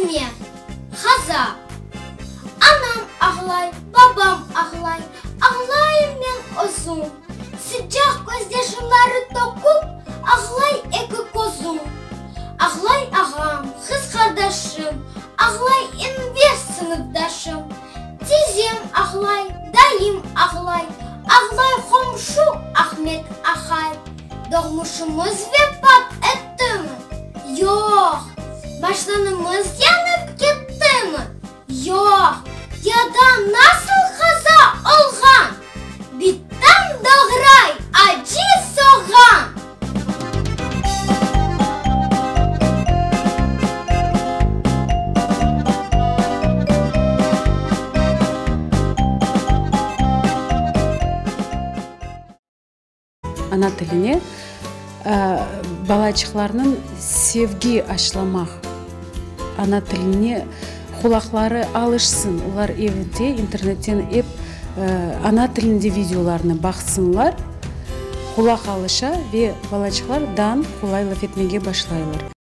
Men, Haza. Anam ağlay, babam ağlay, Ağlayım men özüm. Sıcaq közyaşları töküp, Ağlay eki közüm. Ağlay ağam, qız qardaşım, Ağlay Enver sınıfdaşım. Tizem ağlay, dayım ağlay, Ağlay qomşu Ahmet ahay. Doğmuşımız vefat ettimi? Yoq. Maşnanımız yanıp kettimi? Yoq. Ya da nasıl qaza olğan? Bitam doğray acı soğan. Ana tiline balaçıqlarnıñ sevgi aşlamaq, ana tiline qulaqları alışsın, olar evde internetten ep ana tilinde videolarnı baqsınlar, qulaq alışa ve balaçıqlar dan qolay laf etmege başlaylar.